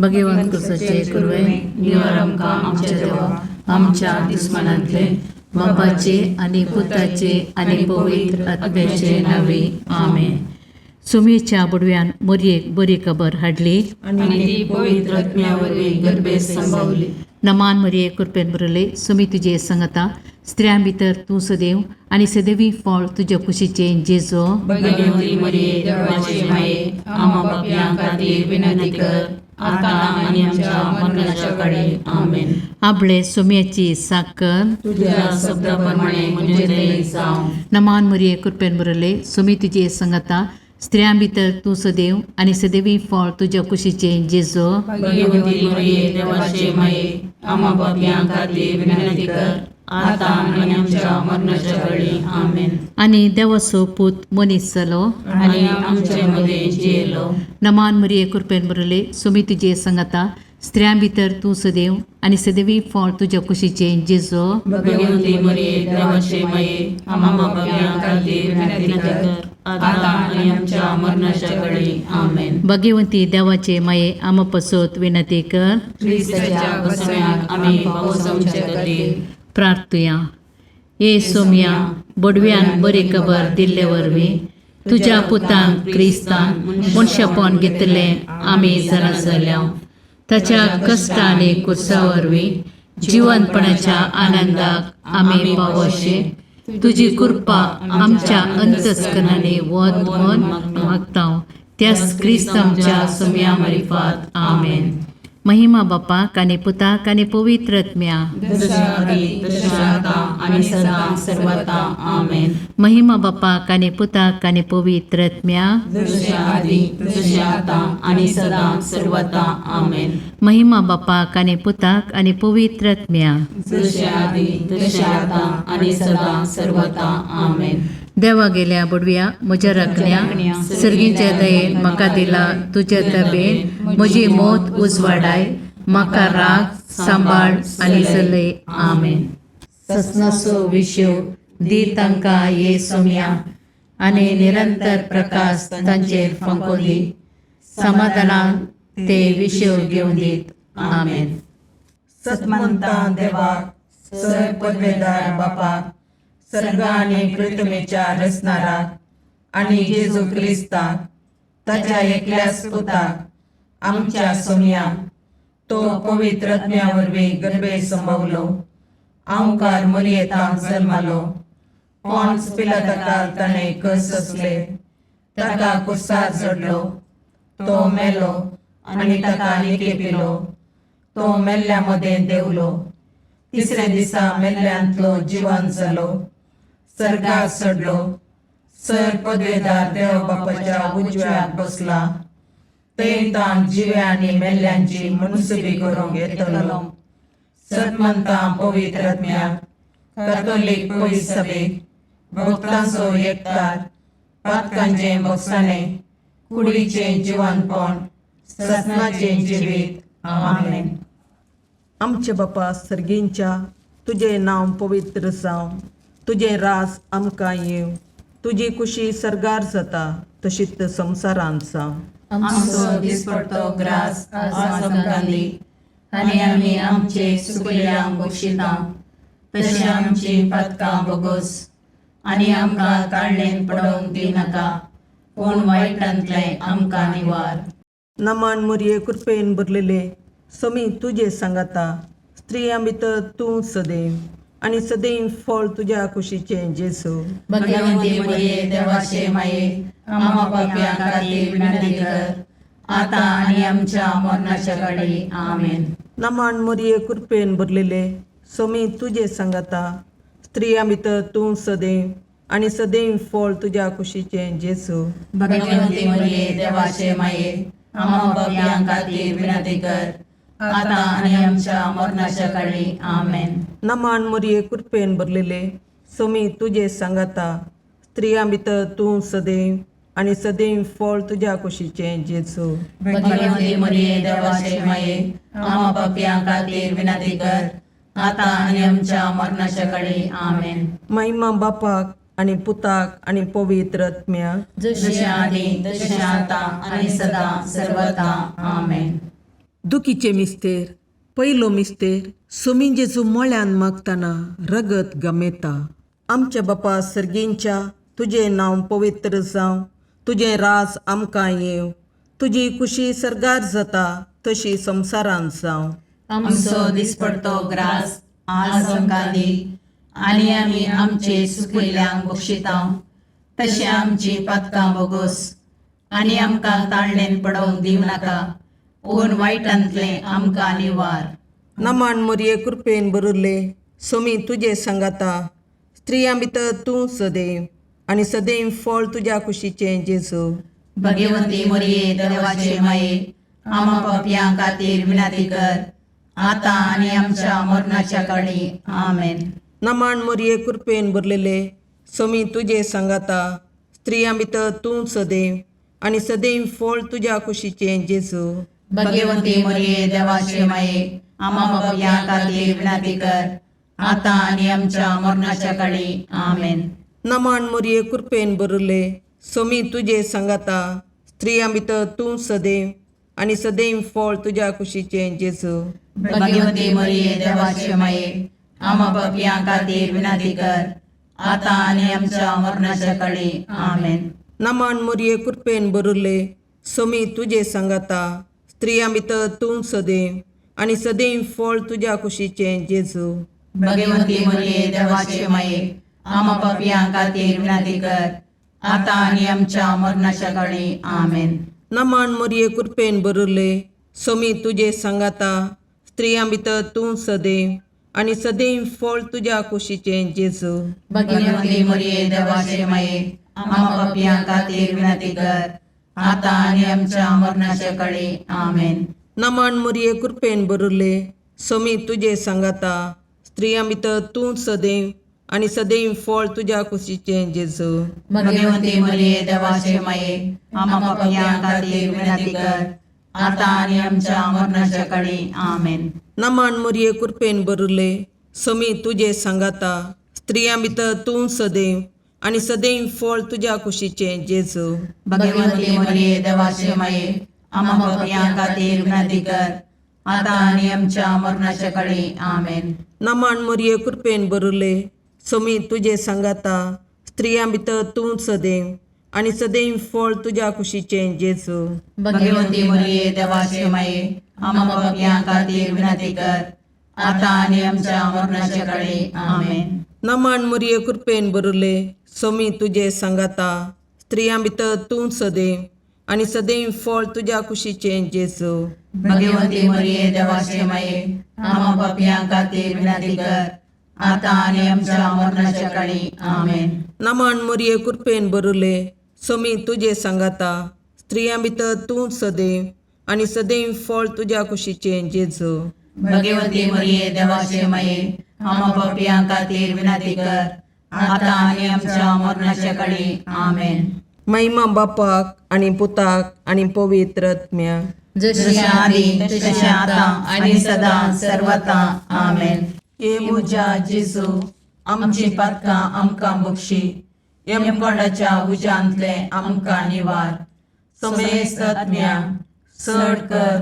भगवंत कुसाचे कुरवे निवार आमकां आमच्या देवा आमच्या दुस्मानांतले बापाचे आनी पुताचे आनी पवित्र आत्म्याचे नावे आमेन. सुमेच्या बुडव्यान मोरयेक बरी खबर हाडली आनी ती पवित्र आत्म्या वरवीं गर्भेत संभवली. नमान मरिये कृपेन भरले सुमी तुजे संगता स्त्रियां भितर तूं सदैव आनी सदैवी फळ तुज्या कुशीचें जेजो. भगवती मरिये देवाचे माये, आम्हा पापयां खातीर विनंती कर, आतां आनी आमच्या मरणाच्या काळी. आमेन. आपले सुम्याची साकर तुझ्या शब्दा प्रमाणे म्हजें थंय जावं. नमान मरिये कृपेन भरले सुमी तुजे संगता स्त्रियां भितर तूं सदैव आनी सदैवी फळ तुज्या कुशीचें जेजो. भगवती मरिये देवाचे माये, आम्हा पापयां खातीर विनंती कर, आतां आनी आमच्या मरणाच्या काळी. आमेन. आनी देवाचो पूत मनीस जालो आनी आमचे मदें जियेलो. नमान मरिये कृपेन भरले सुमी तुजे संगता स्त्रियां भितर तूं सदैव आनी सदैवी फळ तुज्या कुशीचें जेजो. भगवती मरिये देवाचे माये, आम्हा पापयां खातीर विनंती कर, आतां आनी आमच्या मरणाच्या काळी. आमेन. भगवंती देवाचे माये आमा पसत विनंती कर. क्रिस्ताच्या बसम्याक आमी पावसांचे खातीर. प्रार्थुया. ये सोम्या बोडव्यान बरी खबर दिल्ले वरवीं तुज्या पुतान क्रिस्तान मनशापण घेतलें आमी जाणा जाल्या. ताच्या कश्ट आनी कुर्सा वरवीं जिवनपणाच्या आनंदाक आमी पावोशे तुजी कृपा आमच्या अंतस्करणांनी वत म्हण मागता त्याच क्रिस्त आमच्या सोम्या मारिफात. आमेन. महिमा बापाक आनी पुताक आनी पवित्र आत्म्या. जशें आदी तशें आतां आनी सदां सर्वता. आमेन. महिमा बापाक आनी पुताक आनी पवित्र आत्म्या. जशें आदी तशें आतां आनी सदां सर्वता. आमेन. महिमा बापाक आनी पुताक आनी पवित्र आत्म्या. जशें आदी तशें आतां आनी सदां सर्वता. आमेन. देवा गेल्या बुडव्या म्हज्या राखण्या सर्गीच्या दयेन म्हाका दिला तुज्या तबेन म्हजी मौत उजवाडाय म्हाका राग सांबाळ आनी चलय. आमेन. ससनाचो विशेव दी तांकां ये सोम्या आनी निरंतर प्रकाश तांचेर फांको दी समाधानान ते विशेव घेवन दीत. आमेन. सतमंता देवाक सर पदवेदार बापाक सर्ग आनी पृथ्वीच्या रचणाराक आनी जेजू क्रिस्ताक ताच्या एकल्याच पुताक आमच्या सोमयाक तो पवित्र आत्म्या वरवीं गर्भे संभवलो आंवकार मरियेतांत जल्मालो पॉन्स पिलाताकाल ताणें कस सोंसले ताका कुर्सार चडलो तो मेलो आनी ताका निकेपिलो तो मेल्ल्या मदें देंवलो तिसऱ्या दिसा मेल्ल्यांतलो जिवन जालो सर्गार चडलो सर पदवेदार देव बापाच्या उजव्याक बसला थंय ताण जिव्या आनी मेल्ल्यांची मुनसुबी करूंक येतलो. सतमंता पवित्र आत्म्याक कॅथोलीक पवित्र सभेक भक्तांचो एकतार पातकांचें भोगसाणें कुडीचें जिवनपण ससनाचें जिवीत. आमेन. आमचे बापा सर्गींच्या तुजें नांव पवित्र जावं तुजें राज आमकां येवं तुजी कुशी सर्गार जाता तशीच संवसारांत जावं. आमचो दिसपडतो ग्रास आज आमकां दी आनी आमी आमचे सुकल्यांक बक्षिता तशें आमची पातकां बोगोस आनी आमकां ताळणेन पडोवंक दिनाका पूण वायटांतलें आमकां निवार. नमान मुरये कृपेन भरलेले समी तुजे सांगाता स्त्रियां भितर तूं सदैव आनी सदैव फळ तुज्या कुशीचें जेजू. भगवंती मरिये देवाचे माये, आम्हा पापयां खातीर विनंती कर, आतां आनी आमच्या मरणाच्या काळी. आमेन. नमान मुरये कृपेन भरलेले समी तुजे सांगाता स्त्रियां भितर तूं सदैव आनी सदैव फळ तुज्या कुशीचें जेजू. भगवंती मरिये देवाचे माये, आम्हा पापयां खातीर विनंती कर, आतां आनी आमच्या मरणाच्या काळी. आमेन. नमान मुरये कृपेन भरलेले समी तुजे सांगाता स्त्रियां भितर तूं सदैव आनी सदैव फळ तुज्या कुशीचें जेजू. भगवंती मरिये देवाचे माये, आम्हा पापयां खातीर विनंती कर, आतां आनी आमच्या मरणाच्या काळी. आमेन. महिमा बापाक आनी पुताक आनी पवित्र आत्म्याक. जशें आदी तशें आतां आनी सदां सर्वता. आमेन. दुखीचे मिस्तेर पयलो मिस्तेर सोमी जेजू मळ्यान मागतना रगत गमेता. आमच्या बापा सर्गींच्या तुजें नांव पवित्र जावं, तुजें राज आमकां येवं, तुजी खुशी सर्गार जाता तशी संवसारांत जावं. आमचो दिसपडतो ग्रास आज आमकां दी आनी आमी आमचे सुकिल्ल्यांक बक्षितांव तशें आमची पातकां बोगोस आनी आमकां ताळणेन पडोवंक दिवं नाका पूण वायटांतलें आमकां निवार. नमान मोरये कृपेन भरिल्ले सोमी तुजे सांगाता, स्त्रियां भितर तूं सदैव आनी सदैव फळ तुज्या कुशीचें जेजू. भगवंती मोरये देवाचे माये आमा पापयां खातीर विनंती कर आतां आनी आमच्या मरणाच्या काळी. आमेन. नमान मोरये कृपेन भरलेले सोमी तुजे सांगाता, स्त्रियां भितर तूं सदैव आनी सदैव फळ तुज्या कुशीचें जेजू. भगवंती मोरये देवाचे माये आमा पापयां खातीर विनंती कर आतां आनी आमच्या मरणाच्या काळी. आमेन. नमान मोरये कृपेन भरिल्ले सोमी तुजे सांगाता, स्त्रियां भितर तूं सदैव आनी सदैव फळ तुज्या कुशीचें जेजू. भगवंती मोरये देवाचे माये आमा पापयां खातीर विनंती कर आतां आनी आमच्या मरणाच्या काळी. आमेन. नमान मोरये कृपेन भरिल्ले सोमी तुजे सांगाता, स्त्रियां भितर तूं सदैव आनी सदैव फळ तुज्या कुशीचें जेजू. भगवंती मोरये देवाचे माये आमा पापयां खातीर विनंती कर आतां आनी आमच्या मरणाच्या काळी. आमेन. नमान मोरये कृपेन भरिल्ले सोमी तुजे सांगाता, स्त्रियां भितर तूं सदैव आनी सदैव फळ तुज्या कुशीचें जेजू. भगवंती मोरये देवाचे माये आमा पापयां खातीर विनंती कर आतां आनी आमच्या मरणाच्या काळी. आमेन. नमान मोरये कृपेन भरिल्ले सोमी तुजे सांगाता, स्त्रियां भितर तूं सदैव आनी सदैव फळ तुज्या कुशीचें जेजू. भगवंती मोरये देवाचे माये आमा पापयां खातीर विनंती कर आतां आनी आमच्या मरणाच्या काळी. आमेन. नमान मोरये कृपेन भरिल्ले सोमी तुजे सांगाता, स्त्रियां भितर तूं सदैव आनी सदैव फळ तुज्या कुशीचें जेजू. भगवंती मोरये देवाचे माये आमा पापयां खातीर विनंती कर आतां आनी आमच्या मरणाच्या काळी. आमेन. नमान मोरये कृपेन भरिल्ले सोमी तुजे सांगाता, स्त्रियां भितर तूं सदैव आनी सदैव फळ तुज्या कुशीचें जेजू. भगवंती मोरये देवाचे माये आमा पापयां खातीर विनंती कर आतां आनी आमच्या मरणाच्या काळी. आमेन. नमान मोरये कृपेन भरिल्ले सोमी तुजे सांगाता, स्त्रियां भितर तूं सदैव आनी सदैव फळ तुज्या कुशीचें जेजू. भगवंती मोरये देवाचे माये आमा पापयां खातीर विनंती कर आतां आनी आमच्या मरणाच्या काळी. आमेन. नमान मोरये कृपेन भरिल्ले सोमी तुजे सांगाता, स्त्रियां भितर तूं सदैव आनी सदैव फळ तुज्या कुशीचें जेजू. भगवंती मोरये देवाचे माये आमा पापयां खातीर विनंती कर आतां आनी आमच्या मरणाच्या काळी. आमेन. महिमा बापाक आनी पुताक आनी पवित्र आत्म्याक. जशी जशें आदी तशें आतां आनी सदां सर्वता. आमेन. हे म्हज्या जेजू आमची पातकां आमकां बक्षी, यमकोंडाच्या उज्यांतलें आमकां निवार, समेस्त आत्म्या चड कर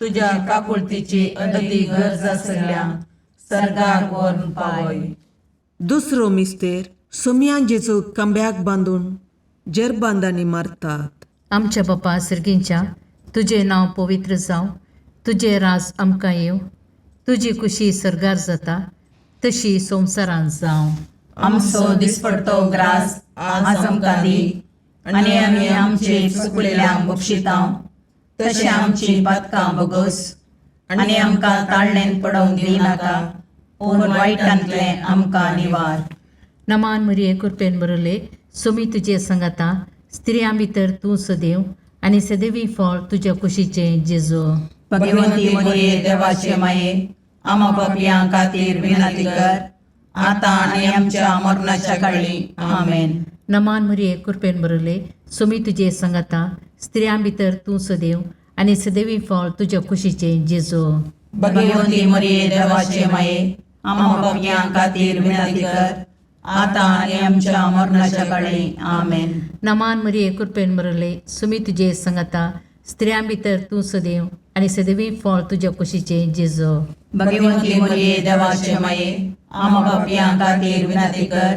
तुज्या काकुळतीची अदती गरज आसल्या सर्गाक व्हरून पावय. दुसरो मिस्तेर सोमयान जेजू खांब्याक बांदून जेरबांदांनी मारतात. आमच्या बापा सर्गींच्या तुजें नांव पवित्र जावं, तुजें राज आमकां येवं, तुजी खुशी सर्गार जाता तशी संवसारांत जावं. आमचो दिसपडतो ग्रास आज आमकां दी आनी आमी आमचे चुकलेल्यांक बक्षितांव तशें आमची पातकां बोगोस आनी आमकां ताळणेन पडोवंक दिवं नाका पूण वायटांतलें आमकां निवार. नमान मरिये कृपेन भरले सोमी तुजे संगाता, स्त्रियां भितर तूं सदैव आनी सदैवी फळ तुज्या कुशीचें जेजू. भगवंती मोरये देवाचे माये आमा पापयां खातीर विनंती कर आतां आनी आमच्या मरणाच्या काळी. आमेन. नमान मरिये कृपेन भरले सोमी तुजे संगाता, स्त्रियां भितर तूं सदैव आनी सदैवी फळ तुज्या कुशीचें जेजू. भगवंती मोरये देवाचे माये आमा पापयां खातीर विनंती कर आतां आनी आमच्या मरणाच्या काळी. आमेन. नमान मरिये कृपेन भरले सुमी तुजे संगाता, स्त्रियां भितर तूं सदैव आनी सदवी फळ तुज्या कुशीचें जेजो. भगवंती मरिये देवाचे माये, आमा पापयां खातीर विनंती कर,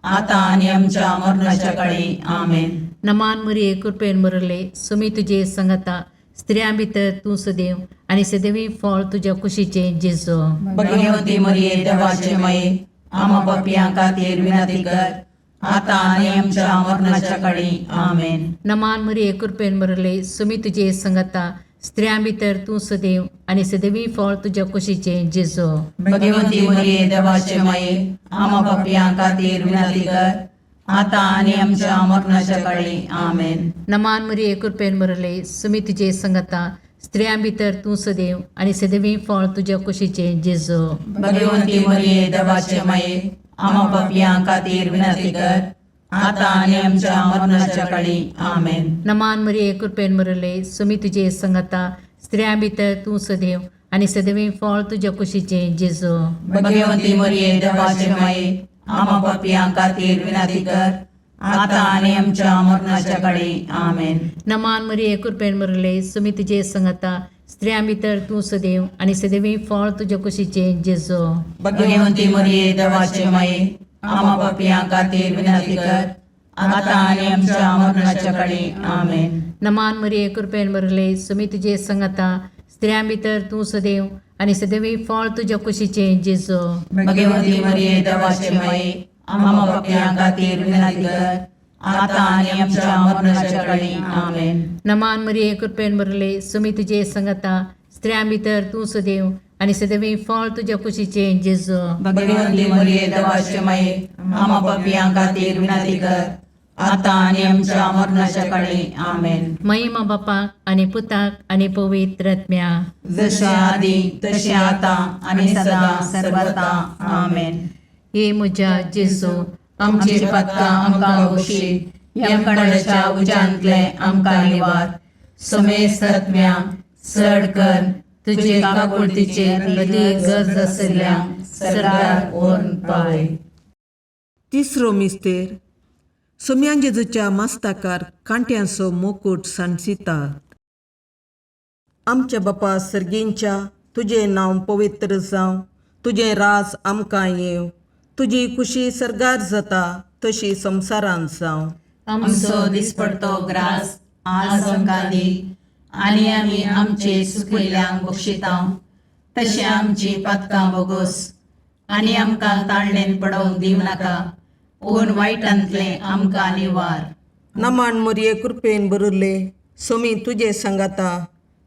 आतां आनी आमच्या मरणाच्या काळी. आमेन. नमान मरिये, कृपेन भरले, सुमी तुजे संगता, स्त्रियां भितर तूं सदैव आनी सदैवी फळ तुज्या कुशीचें जेजो. भगवंती मरिये देवाचे माये, आमा पापयां खातीर विनंती कर, आतां आनी आमच्या मरणाच्या काळी. आमेन. नमान मरिये, कृपेन भरले, सुमी तुजे संगता, स्त्रियां भितर तूं सदैव आनी सदैवी फळ तुज्या कुशीचें जेजो. भगवंती मरिये देवाचे माये, आमा पापयां खातीर विनंती कर, आतां आनी आमच्या मरणाच्या काळी. आमेन. नमान मरिये, कृपेन भरले, सुमी तुजे संगता, स्त्रियां भितर तूं सदैव आनी सदैवी फळ तुज्या कुशीचें जेजो. भगवंती मरिये देवाचे माये, आमा पापयां खातीर विनंती कर, आतां आनी आमच्या मरणाच्या काळी. आमेन. नमान मरिये, कृपेन भरले, सुमी तुजे संगता, स्त्रियां भितर तूं सदैव आनी सदैवी फळ तुज्या कुशीचें जेजो. भगवंती मरिये देवाचे माये, आमा पापयां खातीर विनंती कर, आतां आनी आमच्या मरणाच्या काळी. आमेन. नमान मरिये, कृपेन भरले, सुमी तुजे संगता, स्त्रियां भितर तूं सदैव आनी सदैवी फळ तुज्या कुशीचें जेजो. भगवंती मरिये देवाचे माये, आमा पापयां खातीर विनंती कर, आतां आनी आमच्या मरणाच्या काळी. आमेन. नमान मरिये, कृपेन भरले, सुमी तुजे संगता, स्त्रियां भितर तूं सदैव आनी सदैवी फळ तुज्या कुशीचें जेजो. भगवंती मरिये देवाचे माये, आमा पापयां खातीर विनंती कर, आतां आनी आमच्या मरणाच्या काळी. आमेन. नमान मरिये, कृपेन भरले, सुमी तुजे संगता, स्त्रियां भितर तूं सदैव आनी सदैवी फळ तुज्या कुशीचें जेजो. भगवंती मरिये देवाचे माये, आमा पापयां खातीर विनंती कर, आतां आनी आमच्या मरणाच्या काळी. आमेन. महिमा बापाक आनी पुताक आनी पवित्र आत्म्या. जशे आदी तशें आतां आनी सदां सर्वता. आमेन. हे म्हज्या जेजू, आमची पातकां आमकां बक्षी, यमकणाच्या उज्यांतले आमकां निवार, समेस्त आत्म्या चड कर तुजे काकुळतीचेर अदीक गरज आशिल्ल्या सरकार व्हरून पावय. तिसरो मिस्तेर. सोम्यान जेजूच्या मस्ताकार कांट्यांचो मुकूट सांडसितात. आमच्या बापा सर्गींच्या, तुजें नांव पवित्र जावं, तुजें राज आमकां येवं, तुजी खुशी सर्गार जाता तशी संवसारांत जावं. आमचो दिसपडतो ग्रास आज आमकां दी, आनी आमी आमचे सुकिल्ल्यांक बक्षिता तशें आमची पातकां बोगोस, आनी आमकां ताळणेन पडोवंक दिवं नाका, पूण वायटांतलें आमकां निवार. नमान मोरये, कृपेन भरिल्ले, सोमी तुजे सांगाता,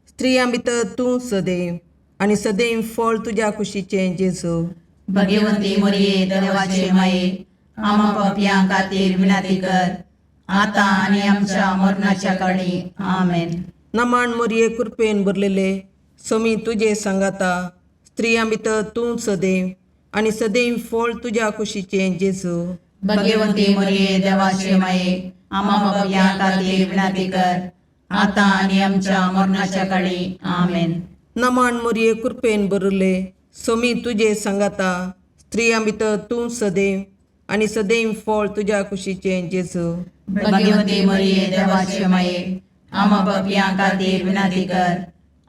स्त्रियां भितर तूं सदैव आनी सदैव फळ तुज्या कुशीचें जेजू. भगवंती मरिये देवाचे माये, आमा पापयां खातीर विनंती कर, आतां आनी आमच्या मरणाच्या काळी. आमेन. नमान मोरये, कृपेन भरलेले, सोमी तुजे सांगाता, स्त्रियां भितर तूं सदैव आनी सदैव फळ तुज्या कुशीचें जेजू. भगवंती मरिये देवाचे माये, आमा पापयां खातीर विनंती कर, आतां आनी आमच्या मरणाच्या काळी. आमेन. नमान मोरये, कृपेन भरिल्ले, सोमी तुजे सांगाता, स्त्रियां भितर तूं सदैव आनी सदैव फळ तुज्या कुशीचें जेजू. भगवंती मरिये देवाचे माये, आमा पापयां खातीर विनंती कर,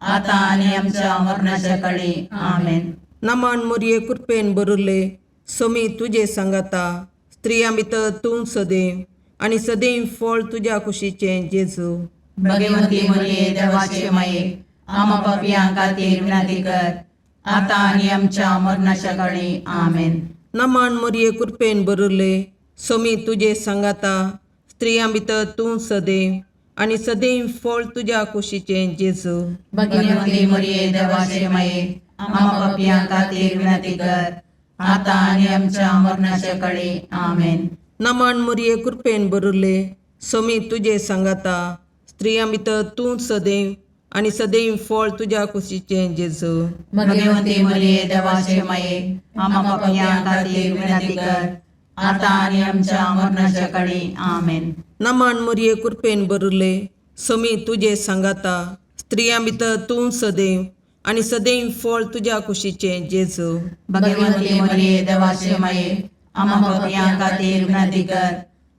आतां आनी आमच्या मरणाच्या काळी. आमेन. नमान मोरये, कृपेन भरिल्ले, सोमी तुजे सांगाता, स्त्रियां भितर तूं सदैव आनी सदैव फळ तुज्या कुशीचें जेजू. भगवंती मरिये देवाचे माये, आमा पापयां खातीर विनंती कर, आतां आनी आमच्या मरणाच्या काळी. आमेन. नमान मोरये, कृपेन भरिल्ले, सोमी तुजे सांगाता, स्त्रियां भितर तूं सदैव आनी सदैव फळ तुज्या कुशीचें जेजू. भगवंती मरिये देवाचे माये, आमा पापयां खातीर विनंती कर, आतां आनी आमच्या मरणाच्या काळी. आमेन. नमान मोरये, कृपेन भरिल्ले, सोमी तुजे सांगाता, स्त्रियां भितर तूं सदैव आनी सदैव फळ तुज्या कुशीचें जेजू. भगवंती मरिये देवाचे माये, आमा पापयां खातीर विनंती कर, आतां आनी आमच्या मरणाच्या काळी. आमेन. नमान मोरये, कृपेन भरिल्ले, सोमी तुजे सांगाता, स्त्रियां भितर तूं सदैव आनी सदैव फळ तुज्या कुशीचें जेजू. भगवंती मरिये देवाचे माये, आमा पापयां खातीर विनंती कर,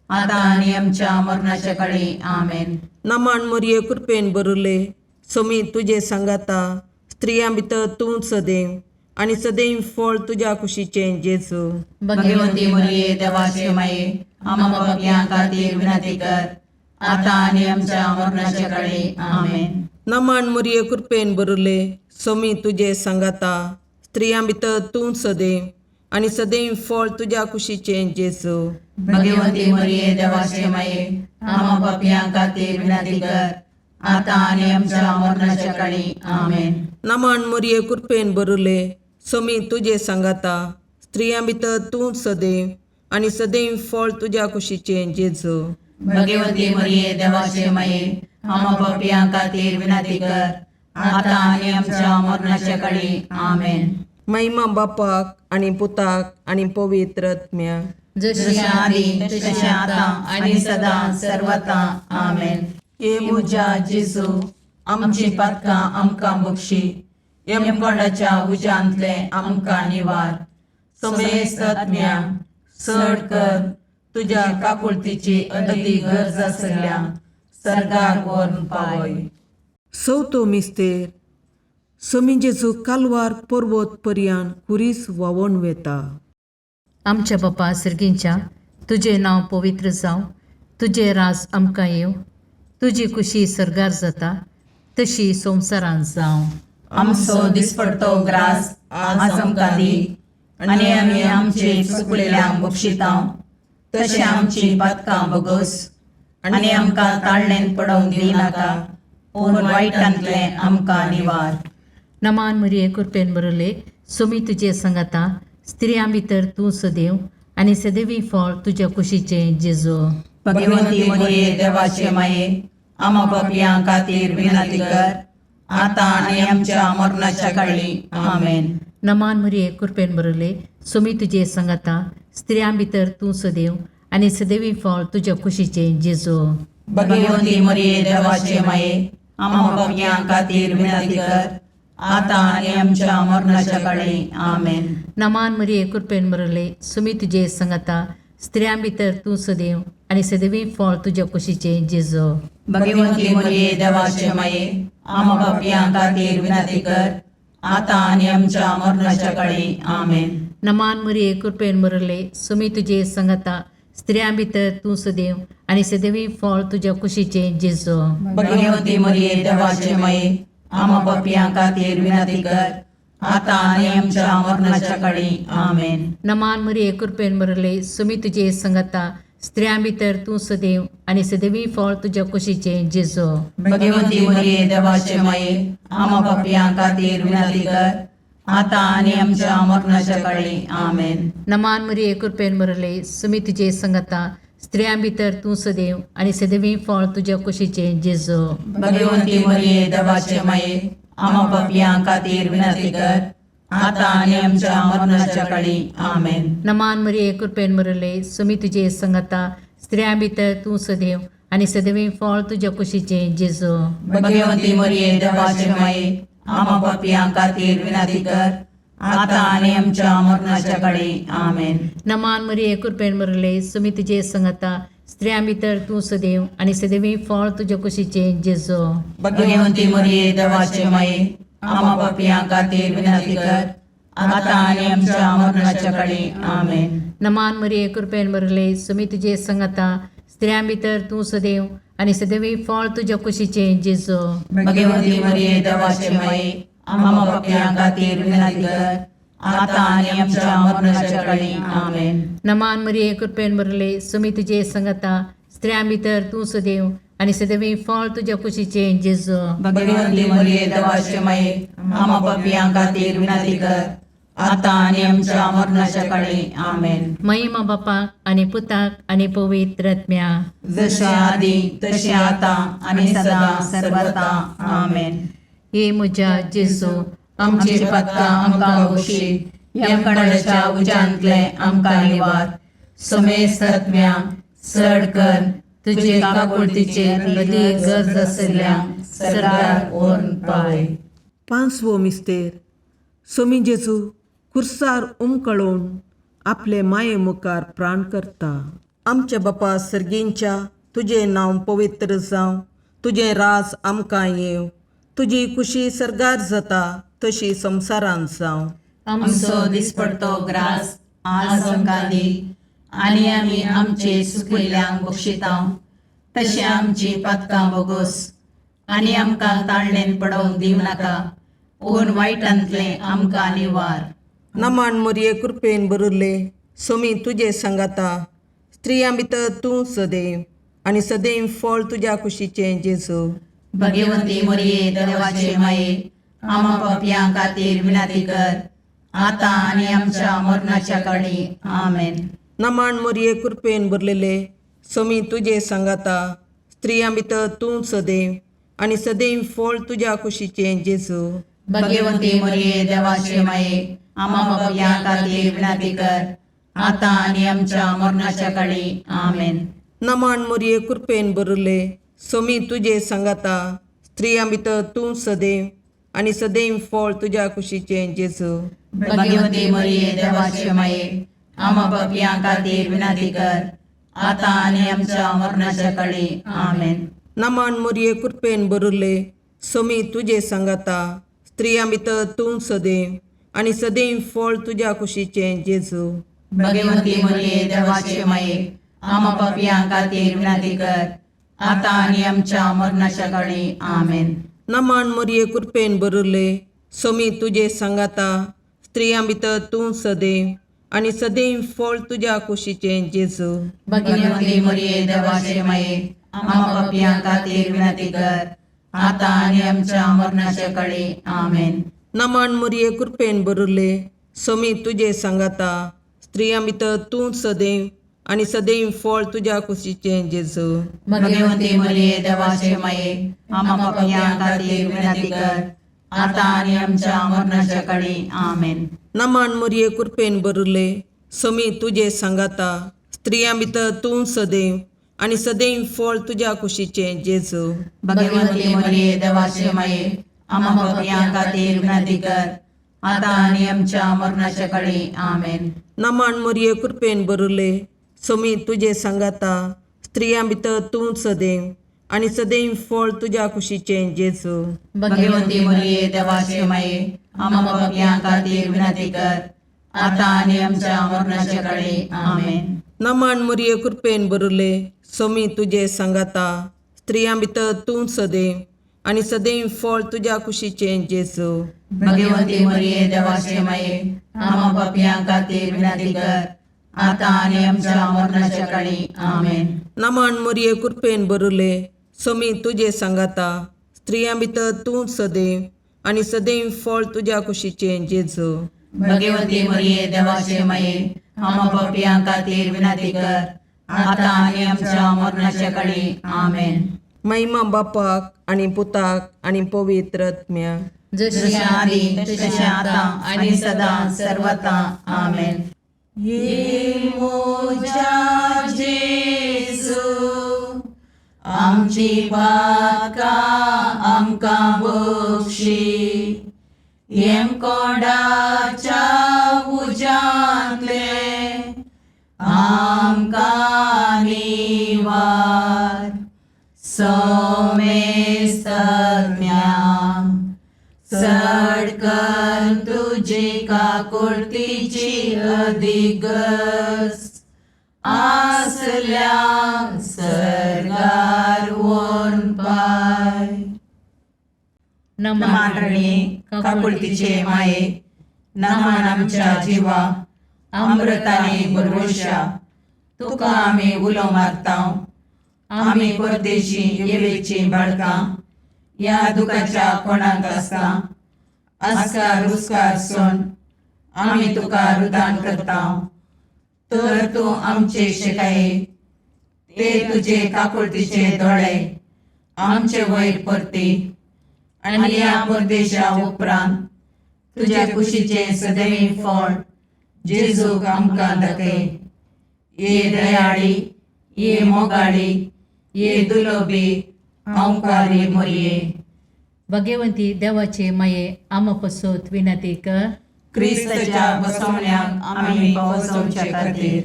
आतां आनी आमच्या मरणाच्या काळी. आमेन. नमान मोरये, कृपेन भरिल्ले, सोमी तुजे सांगाता स्त्रियां भितर तूं सदैव आनी सदैव फळ तुज्या कुशीचें जेजू. भगवती मरिये देवाचे माये, आम्हा पापयां खातीर विनंती कर, आता आनी आमच्या मरणाच्या काळी. आमेन. नमन मुरये कृपेन बरुले, सोमी तुजे सांगाता स्त्रियां भितर तूं सदैव आनी सदैव फळ तुज्या कुशीचें जेजू. भगवती मरिये देवाचे माये, आम्हा पापयां खातीर विनंती कर, आता आनी आमच्या मरणाच्या काळी. आमेन. नमन मुरये कृपेन बरुले, सोमी तुजे सांगाता स्त्रियां भितर तूं सदैव आनी सदैव फळ तुज्या कुशीचें जेजू. भगवती मरिये देवाचे माये, आम्हा पापयां खातीर विनंती कर, आता आनी आमच्या मरणाच्या काळी. आमेन. महिमा बापाक आनी पुताक आनी पवित्र आत्म्याक. जशी जशें आदी तशें आतां आनी सदां सर्वता. आमेन. हे म्हज्या जेजू, आमची पातकां आमकां बक्षी, यमकोंडाच्या उज्यांतले आमकां निवार, समेस्त आत्म्या चड कर तुज्या काकुळतीची अदी गरज आसल्या सर्गार व्हरून पावय. चवथो मिस्तेर. सोमी जेजू कालवार पर्वत पर्यान खुरीस व्हांवोन वेता. आमच्या बापा सर्गींच्या, तुजें नांव पवित्र जावं, तुजें राज आमकां येवं, तुजी कुशी सर्गार जाता तशी संवसारांत जावं. आमचो दिसपडतो ग्रास आज आमकां दी, आनी आमी आमचे चुकलेल्यांक बक्षितां तशें आमची पातकां बगस, आनी आमकां ताळणेन पडोवंक दिनाका, पूण वायटांतलें आमकां निवार. नमान मरिये कृपेन बरले, सोमी तुजे सांगाता स्त्रियां भितर तूं सदैव आनी सदैवी फळ तुज्या कुशीचें जेजू. भगवती मरिये देवाचे माये, आम्हा पापयां खातीर विनंती कर, आतां आनी आमच्या मरणाच्या काळी. आमेन. नमान मरिये कृपेन बरले, सोमी तुजे सांगाता स्त्रियां भितर तूं सदैव आनी सदैवी फळ तुज्या कुशीचें जेजू. भगवती मरिये देवाचे माये, आम्हा पापयां खातीर विनंती कर, आतां आनी आमच्या मरणाच्या काळी. आमेन. नमान मरिये कृपेन बरले, सुमी तुजे सांगाता स्त्रियां भितर तूं सदैव आनी सदैवी फळ तुज्या कुशीचें जेजू. भगवती मरिये देवाचे माये, आम्हा पापयां खातीर विनंती कर, आतां आनी आमच्या मरणाच्या काळी. आमेन. नमान मरिये कृपेन बरले, सुमी तुजे सांगाता स्त्रियां भितर तूं सदैव आनी सदैवी फळ तुज्या कुशीचें जेजू. भगवती मरिये देवाचे माये, आम्हा पापयां खातीर विनंती कर, आतां आनी आमच्या मरणाच्या काळी. आमेन. नमान मरिये कृपेन बरले, सुमी तुजे सांगाता स्त्रियां भितर तूं सदैव आनी सदैवी फळ तुज्या कुशीचें जेजू. भगवती मरिये देवाचे माये, आम्हा पापयां खातीर विनंती कर, आतां आनी आमच्या मरणाच्या काळी. आमेन. नमान मरिये कृपेन बरले, सुमी तुजे सांगाता स्त्रियां भितर तूं सदैव आनी सदैवी फळ तुज्या कुशीचें जेजू. भगवती मरिये देवाचे माये, आम्हा पापयां खातीर विनंती कर, आतां आनी आमच्या मरणाच्या काळी. आमेन. नमान मरिये कृपेन बरले, सुमी तुजे सांगाता स्त्रियां भितर तूं सदैव आनी सदैवी फळ तुज्या कुशीचें जेजू. भगवती मरिये देवाचे माये, आम्हा पापयां खातीर विनंती कर, आतां आनी आमच्या मरणाच्या काळी. आमेन. नमान मरिये कृपेन बरले, सुमी तुजे सांगाता स्त्रियां भितर तूं सदैव आनी सदैवी फळ तुज्या कुशीचें जेजू. भगवती मरिये देवाचे माये, आम्हा पापयां खातीर विनंती कर, आतां आनी आमच्या मरणाच्या काळी. आमेन. नमान मरिये कृपेन बरले, सुमी तुजे सांगाता स्त्रियां भितर तूं सदैव आनी सदैवी फळ तुज्या कुशीचें जेजू. भगवती मरिये देवाचे माये, आम्हा पापयां खातीर विनंती कर, आतां आनी आमच्या मरणाच्या काळी. आमेन. नमान मरिये कृपेन बरले, सुमी तुजे सांगाता स्त्रियां भितर तूं सदैव आनी सदैवी फळ तुज्या कुशीचें जेजू. भगवती मरिये देवाचे माये, आम्हा पापयां खातीर विनंती कर, आतां आनी आमच्या मरणाच्या काळी. आमेन. महिमा बापाक आनी पुताक आनी पवित्र आत्म्या. जशें आदी तशें आतां आनी सदां सर्वता. आमेन. हे म्हज्या जेजू, आमची पातकां आमकां बक्षी, यमकंडाच्या उज्यांतले आमकां निवार, समेस्त आत्म्या चड कर तुजे काकुळतीचे अदी गरज आसल्या सर्गार व्हरून पावय. पांचवो मिस्तेर. सोमी जेजू खुर्सार उमकळोवन आपले माये मुखार प्राण करता. आमच्या बापा सर्गींच्या, तुजें नांव पवित्र जावं, तुजें राज आमकां येवं, तुजी कुशी सर्गार जाता तशी संवसारांत जावं. आमचो दिसपडतो ग्रास आज आमकां दी आनी आमी आमचे सुकिल्ल्यांक बक्षिता तशें आमची पातकां बोगोस आनी आमकां ताळणेन पडोवंक दिवं नाका पूण वायटांतलें आमकां निवार. नमन मोरये कृपेन भरिल्ले सोमी तुजे सांगाता स्त्रियां भितर तूं सदैव आनी सदैव फळ तुज्या कुशीचें जेजू. भगवंती मोरये देवाचे माये आमा पापयां खातीर विनंती कर आतां आनी आमच्या मरणाच्या काळी. आमेन. नमन मोरये कृपेन भरलेले सोमी तुजे सांगाता स्त्रियां भितर तूं सदैव आनी सदैव फळ तुज्या कुशीचें जेजू. भगवंती मोरये देवाचे माये आमा पापयां खातीर विनंती कर आतां आनी आमच्या मरणाच्या काळी. आमेन. नमन मोरये कृपेन भरिल्ले सोमी तुजे सांगाता स्त्रियां भितर तूं सदैव आनी सदैव फळ तुज्या कुशीचें जेजू. भगवंती मोरये देवाचे माये आमा पापयां खातीर विनंती कर आतां आनी आमच्या मरणाच्या काळी. आमेन. नमन मोरये कृपेन भरिल्ले सोमी तुजे सांगाता स्त्रियां भितर तूं सदैव आनी सदैव फळ तुज्या कुशीचें जेजू. भगवंती मोरये देवाचे माये आमा पापयां खातीर विनंती कर आतां आनी आमच्या मरणाच्या काळी. आमेन. नमन मोरये कृपेन भरिल्ले सोमी तुजे सांगाता स्त्रियां भितर तूं सदैव आनी सदैव फळ तुज्या कुशीचें जेजू. भगवंती मोरये देवाचे माये आमा पापयां खातीर विनंती कर आतां आनी आमच्या मरणाच्या काळी. आमेन. नमन मोरये कृपेन भरिल्ले सोमी तुजे सांगाता स्त्रियां भितर तूं सदैव आनी सदैव फळ तुज्या कुशीचें जेजू. भगवंती मोरये देवाचे माये आमा पापयां खातीर विनंती कर आतां आनी आमच्या मरणाच्या काळी. आमेन. नमन मोरये कृपेन भरिल्ले सोमी तुजे सांगाता स्त्रियां भितर तूं सदैव आनी सदैव फळ तुज्या कुशीचें जेजू. भगवंती मोरये देवाचे माये आमा पापयां खातीर विनंती कर आतां आनी आमच्या मरणाच्या काळी. आमेन. नमन मोरये कृपेन भरिल्ले सोमी तुजे सांगाता स्त्रियां भितर तूं सदैव आनी सदैव फळ तुज्या कुशीचें जेजू. भगवंती मोरये देवाचे माये आमा पापयां खातीर विनंती कर आतां आनी आमच्या मरणाच्या काळी. आमेन. नमन मोरये कृपेन भरिल्ले सोमी तुजे सांगाता स्त्रियां भितर तूं सदैव आनी सदैव फळ तुज्या कुशीचें जेजू. भगवंती मोरये देवाचे माये आमा पापयां खातीर विनंती कर आतां आनी आमच्या मरणाच्या काळी. आमेन. नमन मोरये कृपेन भरिल्ले सोमी तुजे सांगाता स्त्रियां भितर तूं सदैव आनी सदैव फळ तुज्या कुशीचें जेजू. भगवंती मोरये देवाचे माये आमा पापयां खातीर विनंती कर आतां आनी आमच्या मरणाच्या काळी. आमेन. महिमा बापाक आनी पुताक आनी पवित्र आत्म्याक. जशी आदी तशें आतां आनी सदां सर्वता. आमेन. ये मोजा जेजू आमची पातकां आमकां बक्षी येमकोंडाच्या उज्यांतले आमकां निवार सोमेस्तज्ञा चड कर तुजी काकुळतीची अधिगस आसल्या सर्गार वोन पाय. नमान रणी काकुळतीचे माये नमान आमच्या जिवा अमृताने भरवशा तुका आमी उलो मारता. आमी परदेशी येवेची बाळकां ह्या दुखाच्या कोणाक आसता आस्कार रुस्कार सोन आमी तुका रुदान करता. तर तूं आमचे शिकाये ते तुजे काकुळतीचे दोळे आमचे वयर परती आनी ह्या परदेशा उपरांत तुज्या कुशीचें सदैव फळ जेजूक आमकां दाखय. ये दयाळी ये मोगाळी ये दुलोबी अंकारी मोरये. भगवंती देवाचे माये आमा पसत विनंती कर. क्रिस्ताच्या बसवण्याक आमी पावसवचे खातीर.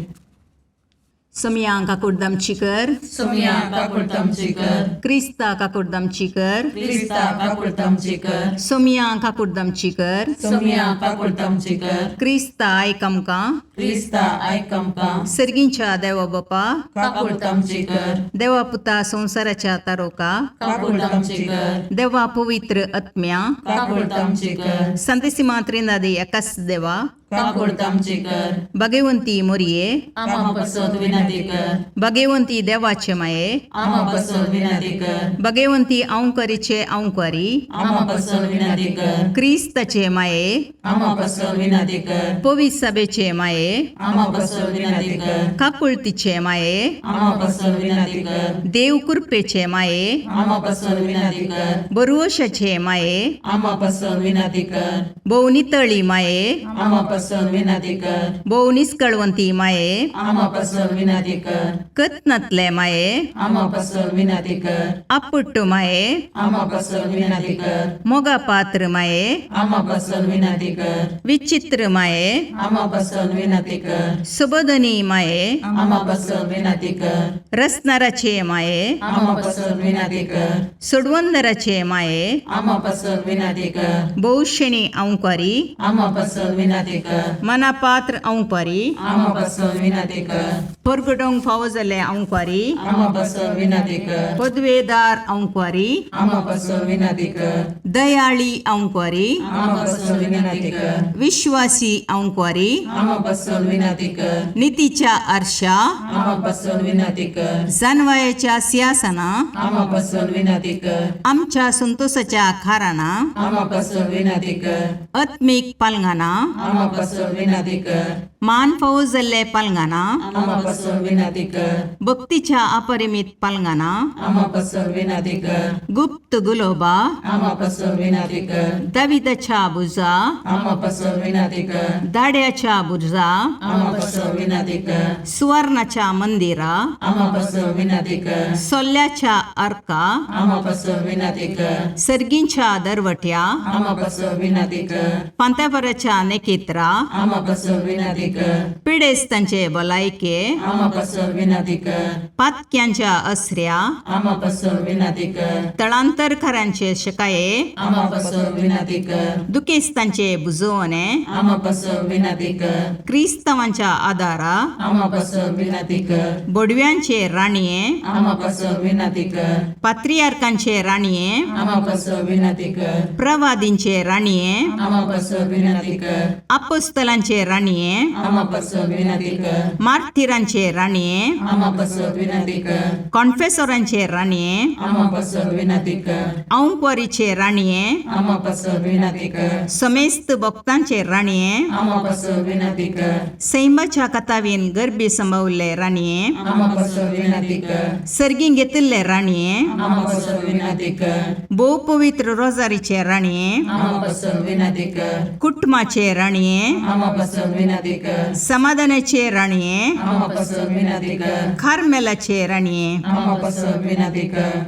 सोमया काकुडदामची कर. सोमया काकुळतामची कर. क्रिस्ता काकुडदामची कर. क्रिस्ता काकुळतामची कर. सोमया काकुडदामची कर. सोमया काकुळतामची कर. क्रिस्ता आयक आमकां. क्रिस्ता आयक आमकां. सर्गींच्या देवा बापा, काकुळतामची कर. देवा पुता संवसाराच्या तारोका, काकुळतामची कर. देवा पवित्र आत्म्या, काकुळतामची कर. संतेसिमा त्रिनादी एकाच देवा, काकुळतामची कर. भगवंती मोरये, आमा पसत विनंती कर. भगवंती देवाचे माये, आमा पसत विनंती कर. भगवंती अंकरीचे अंकरी, आमा पसत विनंती कर. क्रिस्ताचे माये, आमा पसत विनंती कर. पवित्र सभेचे माये, आमा पसत विनंती कर. काकुळतीचे माये, आमा पसत विनंती कर. देव कृपेचे माये, आमा पसत विनंती कर. बरुवशाचे माये, आमा पसत विनंती कर. भोव नितळी माये, आमा पसत विनंती कर. भोव निस्कळवंती माये, आमा पसत विनंती कर. कत्नातले माये, आमा पसत विनंती कर. आपुट्ट माये, आमा पसत विनंती कर. मोगा पात्र माये, आमा पसत विनंती कर. विचित्र माये, आमा पसत विनंती कर. सुबोधनी माये, आमा पसत विनंती कर. रसनाराचे माये, आमा पसत विनंती कर. सोडवंदराचे माये, आमा पसत विनंती कर. भोवशेणी अंकारी, आमा पसत विनंती कर. मनापात्र अंकारी, आमा पसत विनंती कर. परगटोंक फावो जाल्ले अंकारी, आमा पसत विनंती कर. पदवेदार अंकारी, आमा पसत विनंती कर. दयाळी अंकारी, आमा पसत विनंती कर. विश्वासी अंकारी, आमा पसत विनंती कर. नितीच्या आरशा, आमा पसत विनंती कर. जानवायाच्या सिंहासना, आमा पसत विनंती कर. आमच्या संतोषाच्या खाराना, आमा पसत विनंती कर. आत्मीक पालंगाना, आमा पसत विनंती कर. मान फावो जाल्ले पालंगाना, आमा पसत विनंती कर. भक्तीच्या अपरिमित पालंगाना, आमा पसत विनंती कर. गुप्त गुलोबा, आमा पसत विनंती कर. दाविदाच्या बुजा, आमा पसत विनंती कर. दाड्याच्या बुजा, आमा पसत विनंती कर. सुवर्णाच्या मंदिरा, आमा पसत विनंती कर. सोल्ल्याच्या अर्का, आमा पसत विनंती कर. सर्गींच्या दरवट्या, आमा पसत विनंती कर. पांत्यापराच्या नेकेत्रा, आमा पसत विनंती कर. पिडेस्तांचे भलायके, आमा पसत विनंती कर. पातक्यांच्या असऱ्या, आमा पसत विनंती कर. तळांतरकारांचे शकाये, आमा पसत विनंती कर. दुखेस्तांचे बुजवणे, आमा पसत विनंती कर. क्रिस्तांवांच्या आदारा, आमा पसत विनंती कर. बोडव्यांचे राणये, आमा पसत विनंती कर. पात्रियार्कांचे राणये, आमा पसत विनंती कर. प्रवादींचे राणये, आमा पसत विनंती कर. अपोस्तलांचे राणये, आमा पसत विनंती कर. मार्थिरांचे राणये, आमा पसत विनंती कर. कॉन्फेसोरांचे राणये, आमा पसत विनंती कर. औंकवारीचे राणये, आमा पसत विनंती कर. समेस्त भक्तांचे राणये, आमा पसत विनंती कर. सैमाच्या कथावीन गर्भी संभवल्ले राणये, आमा पसत विनंती कर. सर्गीं घेतिल्ले राणये, आमा पसत विनंती कर. भोव पवित्र रोजारीचे राणये, आमा पसत विनंती कर. कुटुंबाचे राणये, आमा पसत विनंती कर. समाधानाचे राणये, आमा पसत विनंती कर. कार्मेलाचे राणये, आमा पसत विनंती कर.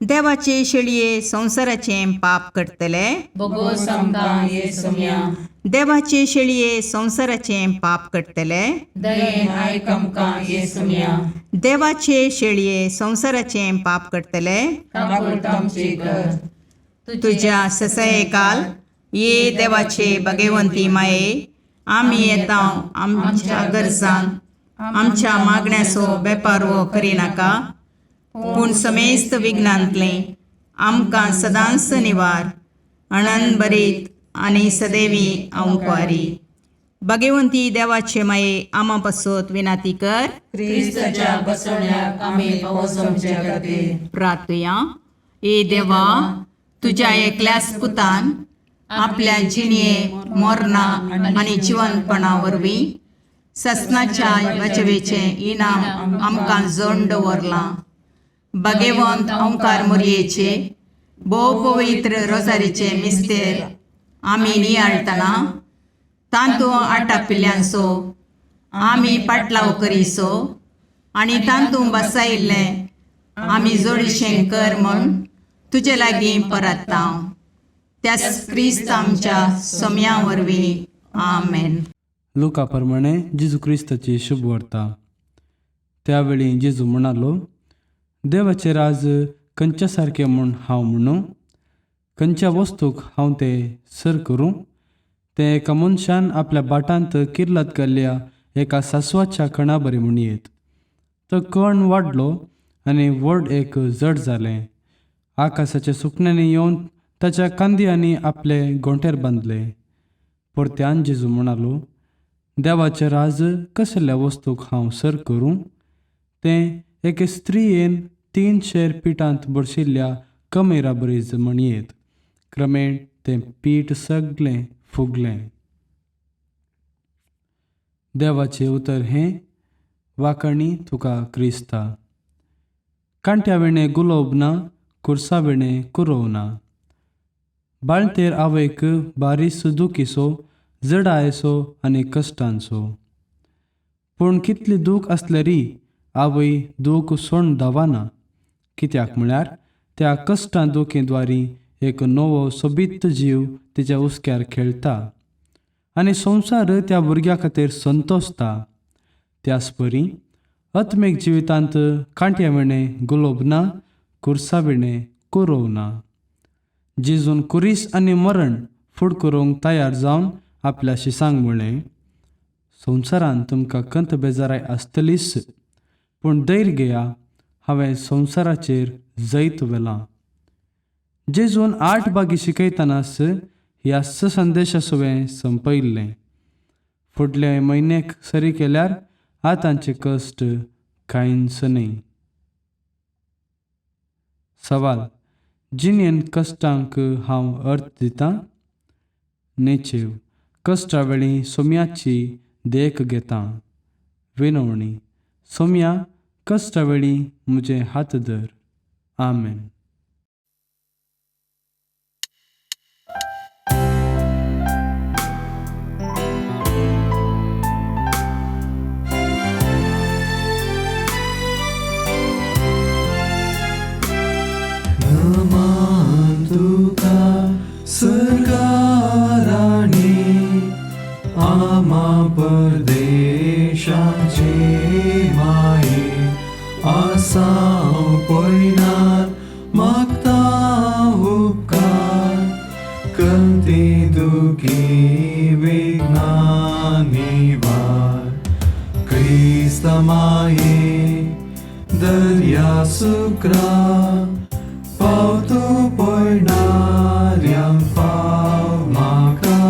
देवाचे शेळये संवसाराचें पाप करतले, बोगोस आमकां ये सोम्या. देवाचे शेळये संवसाराचें पाप करतले, दयेन आयक आमकां ये सोम्या. देवाचे शेळये संवसाराचें पाप करतले, काकुळतामची कर. तुझ्या ससयकाल ये देवाचे भगवंती माये, आमी येता आमच्या गरजान आमच्या मागण्याचो बेपारवो करिनाका, पूण समेस्त विघ्नांतलें आमकां सदांच निवार अणन बरीत आनी सदैवी अंकवारी. भगवंती देवाचे माये आमा पासत विनाती कर. क्रिस्ताच्या बसवण्याक आमी पावस आमच्या खातीर. प्रार्थुया. ए देवा, तुज्या एकल्याच पुतान आपल्या जिणये मोरना आनी जिवनपणा वरवीं ससनाच्या बचवेचें इनाम आमकां जोड दवरलां. भगवंत ओंकार मोरयेचे भोव पवित्र रोजारीचे मिस्तेर आमी नियाळटना तांतू आटापिल्ल्यांचो आमी पाटलाव करीसो आनी तांतू बसायिल्लें आमी जोडीशें कर म्हूण तुजे लागीं परत्ता, त्याच क्रिस्त आमच्या सोम्या वरवीं. आमेन. लुका प्रमाणे जेजू क्रिस्ताची शुभ वार्ता. त्यावेळी जेजू म्हणालो, देवाचें राज खंयच्या सारकें म्हूण हांव म्हणू? खंयच्या वस्तूक हांव तें सर करूं? तें एका मनशान आपल्या भाटांत किर्लत घाल्ल्या एका सासवाच्या कणा बरी म्हणयेत. तो कण वाडलो आनी व्हड एक जड जालें. आकाशाच्या सुकण्यांनी येवन ताच्या कांदयांनी आपले गोंटेर बांदले. परत्यान जेजू म्हणालो, देवाचें राज कसल्या वस्तूक हांव सर करूं? तें एके स्त्रियेन 3 शेर पिठांत भरशिल्ल्या कमेरा बरीच म्हणयेत. क्रमेण तें पीठ सगळें फुगलें. देवाचें उतर हें वाकणी तुका क्रिस्ता. कांट्या विणें गुलोब ना, कुर्सा विणें कुरोव ना. बाळंतेर आवयक बारीस दुखीचो, जडायेचो आनी कश्टांचो. पूण कितली दूख आसल्यारी आवय दूख सोण धांवना. कित्याक म्हळ्यार त्या कश्टां दुखी द्वारी एक नवो सोबीत जीव तिच्या हुस्क्यार खेळटा आनी संवसार त्या भुरग्या खातीर संतोसता. त्याच परी आत्मीक जिवितांत कांट्या विणें गुलोब ना, कुर्सा विणें कुरोव ना. जेजून कुरीस आनी मरण फुड करूंक तयार जावन आपल्या शिसांक म्हळें, संवसारांत तुमकां कंत बेजाराय आसतलीच, पूण धैर्य घेया, हांवें संवसाराचेर जैत व्हेलां. जेजून 8 बागी शिकयतनाच ह्या संदेशा सुवें संपयिल्लें. फुडले म्हयन्याक सरी केल्यार आतांचे कश्ट कांयच न्हय. सवाल, जिणेन कश्टांक हांव अर्थ दितां? नेचेव, कश्टा वेळी सोम्याची देख घेता. विनवणी, सोम्या कश्टा वेळी म्हजे हात धर. आमेन. नमन तुका सरकाराणी आमा परदेशाचे माये, आसाव पयनार मागता उपकार, कंती दुखी विघ्ना निवार. क्रिस्त माये दर्या सुक्रा, पावतो पयणाऱ्यांक पाव म्हाका,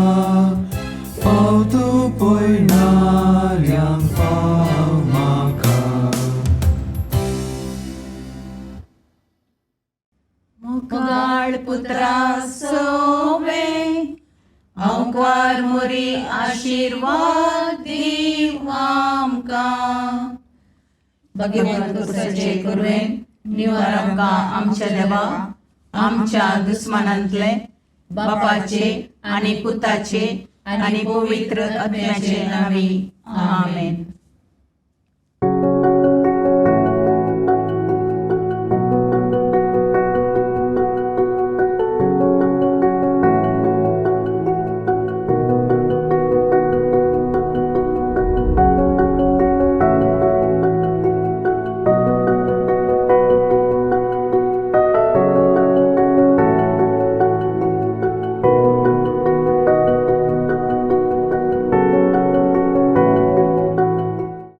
पावतो पयणाऱ्यांक पाव म्हाका. मुगाळ पुत्रा सोवे अंकार मोरी आशिर्वाद दीव आमकां. भगवंत कुर्साचे कुरवेन निवार आमकां आमच्या देवा, आमच्या दुस्मानांतले बापाचे आनी पुताचे आनी पवित्र आत्म्याचे नांवी. आमेन.